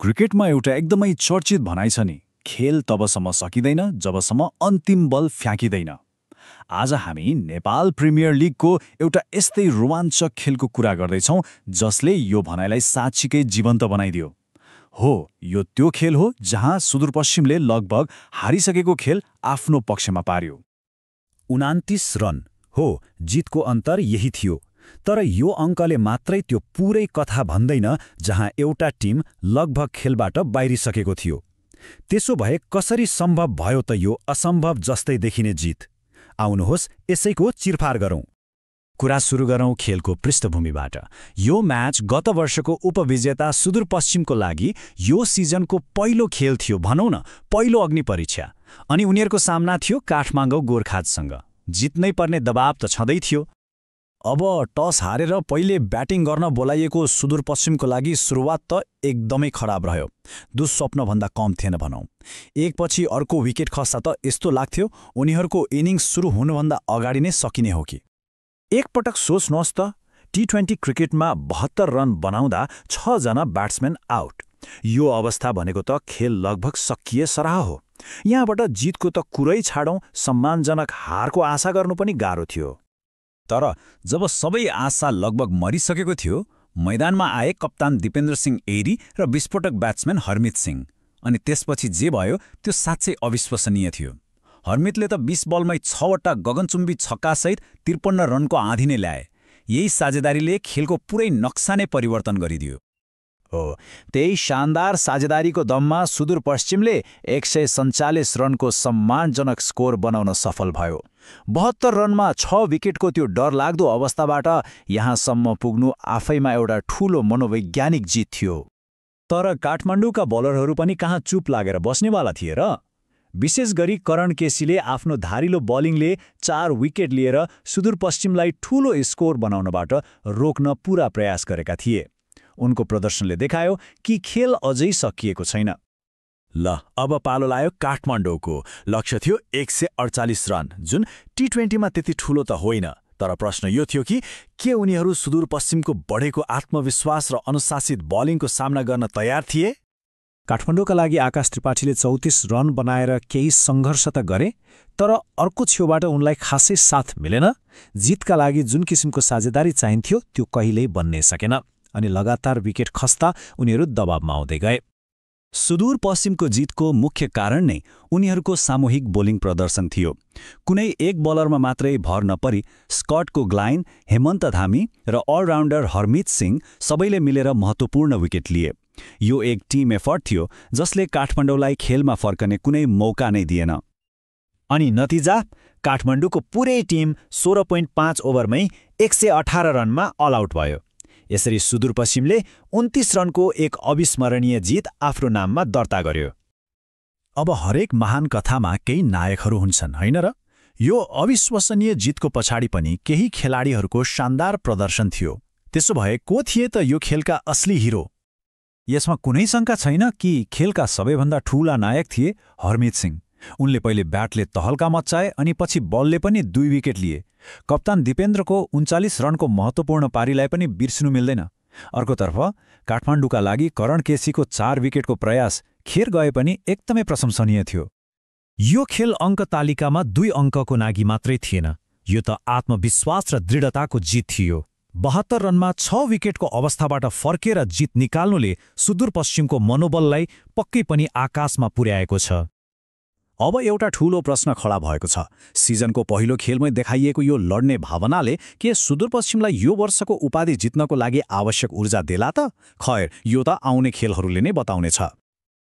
क्रिकेटमा एउटा एकदमै चर्चित भनाइ छ नि, खेल तबसम्म सकिँदैन जबसम्म अन्तिम बल फ्याँकिँदैन। आज हामी नेपाल प्रिमियर लिगको एउटा यस्तै रोमाञ्चक खेलको कुरा गर्दैछौँ जसले यो भनाइलाई साँच्चीकै जीवन्त बनाइदियो। हो, यो त्यो खेल हो जहाँ सुदूरपश्चिमले लगभग हारिसकेको खेल आफ्नो पक्षमा पार्यो। 29 रन हो, जितको अन्तर यही थियो। तर यो अङ्कले मात्रै त्यो पुरै कथा भन्दैन जहाँ एउटा टिम लगभग खेलबाट बाहिरिसकेको थियो। त्यसो भए कसरी सम्भव भयो त यो असम्भव जस्तै देखिने जित? आउनुहोस् यसैको चिरफार गरौँ। कुरा सुरु गरौँ खेलको पृष्ठभूमिबाट। यो म्याच गत वर्षको उपविजेता सुदूरपश्चिमको लागि यो सिजनको पहिलो खेल थियो, भनौँ न पहिलो अग्नि परीक्षा। अनि उनीहरूको सामना थियो काठमाडौँ गोर्खाजसँग। जित्नै पर्ने दबाब त छँदै थियो। अब टस हारेर पहिले ब्याटिङ गर्न बोलाइएको सुदूरपश्चिमको लागि सुरुवात त एकदमै खराब रह्यो। दुःस्वप्नभन्दा कम थिएन भनौँ। एकपछि अर्को विकेट खस्दा त यस्तो लाग्थ्यो उनीहरूको इनिङ्स सुरु हुनुभन्दा अगाडि नै सकिने हो कि। एकपटक सोच्नुहोस् त, टी20 क्रिकेटमा 72 रन बनाउँदा 6 जना ब्याट्सम्यान आउट। यो अवस्था भनेको त खेल लगभग सकिए सराह हो। यहाँबाट जितको त कुरै छाडौँ, सम्मानजनक हारको आशा गर्नु पनि गाह्रो थियो। तर जब सबै आशा लगभग मरिसकेको थियो, मैदानमा आए कप्तान दिपेन्द्र सिंह एरी र विस्फोटक ब्याट्सम्यान हरमित सिंह। अनि त्यसपछि जे भयो त्यो साँच्चै अविश्वसनीय थियो। हरमितले त 20 बलमै 6 वटा गगनचुम्बी छक्कासहित 53 रनको आँधी नै ल्याए। यही साझेदारीले खेलको पुरै नक्सा नै परिवर्तन गरिदियो। हो, त्यही शानदार साझेदारीको दममा सुदूरपश्चिमले 147 रनको सम्मानजनक स्कोर बनाउन सफल भयो। 72 रनमा 6 विकेटको त्यो डरलाग्दो अवस्थाबाट यहाँसम्म पुग्नु आफैमा एउटा ठूलो मनोवैज्ञानिक जित थियो। तर काठमाडौँका बलरहरू पनि कहाँ चुप लागेर बस्नेवाला थिए र? विशेष गरी करण केसीले आफ्नो धारिलो बलिङले 4 विकेट लिएर सुदूरपश्चिमलाई ठूलो स्कोर बनाउनबाट रोक्न पूरा प्रयास गरेका थिए। उनको प्रदर्शनले देखायो कि खेल अझै सकिएको छैन। ल, अब पालो लायो काठमाडौँको। लक्ष्य थियो 148 रन, जुन टी20मा त्यति ठूलो त होइन। तर प्रश्न यो थियो कि के उनीहरू सुदूरपश्चिमको बढेको आत्मविश्वास र अनुशासित बलिङको सामना गर्न तयार थिए? काठमाडौँका लागि आकाश त्रिपाठीले 34 रन बनाएर केही सङ्घर्ष त गरे, तर अर्को छेउबाट उनलाई खासै साथ मिलेन। जितका लागि जुन किसिमको साझेदारी चाहिन्थ्यो त्यो कहिल्यै बन्नै सकेन। अनि लगातार विकेट खस्दा उनीहरू दबावमा आउँदै गए। सुदूरपश्चिमको जितको मुख्य कारण नै उनीहरूको सामूहिक बोलिङ प्रदर्शन थियो। कुनै एक बलरमा मात्रै भर नपरी स्कटको ग्लाइन, हेमन्त धामी र अलराउन्डर हरमित सिंह सबैले मिलेर महत्त्वपूर्ण विकेट लिए। यो एक टिम एफर्ट थियो जसले काठमाडौँलाई खेलमा फर्कने कुनै मौका नै दिएन। अनि नतिजा, काठमाडौँको पुरै टिम 16.5 ओभरमै 118 रनमा अल आउट भयो। यसरी सुदूरपश्चिमले 29 रनको एक अविस्मरणीय जित आफ्नो नाममा दर्ता गर्यो। अब हरेक महान कथामा केही नायकहरू हुन्छन्, होइन र? यो अविश्वसनीय जितको पछाडि पनि केही खेलाडीहरूको शानदार प्रदर्शन थियो। त्यसो भए को थिए त यो खेलका असली हिरो? यसमा कुनै शङ्का छैन कि खेलका सबैभन्दा ठूला नायक थिए हरमित सिंह। उनले पहिले ब्याटले तहल्का मच्चाए अनि पछि बलले पनि 2 विकेट लिए। कप्तान दिपेन्द्रको 39 रनको महत्त्वपूर्ण पारीलाई पनि बिर्सिनु मिल्दैन। अर्कोतर्फ काठमाडौँका लागि करण केसीको 4 विकेटको प्रयास खेर गए पनि एकदमै प्रशंसनीय थियो। यो खेल अङ्क तालिकामा 2 अङ्कको लागि मात्रै थिएन, यो त आत्मविश्वास र दृढताको जित थियो। 72 रनमा 6 विकेटको अवस्थाबाट फर्केर जित निकाल्नुले सुदूरपश्चिमको मनोबललाई पक्कै पनि आकाशमा पुर्याएको छ। अब एउटा ठूलो प्रश्न खडा भएको छ। सिजनको पहिलो खेलमै देखाइएको यो लड्ने भावनाले के सुदूरपश्चिमलाई यो वर्षको उपाधि जित्नको लागि आवश्यक ऊर्जा देला त? खैर, यो त आउने खेलहरूले नै बताउनेछ।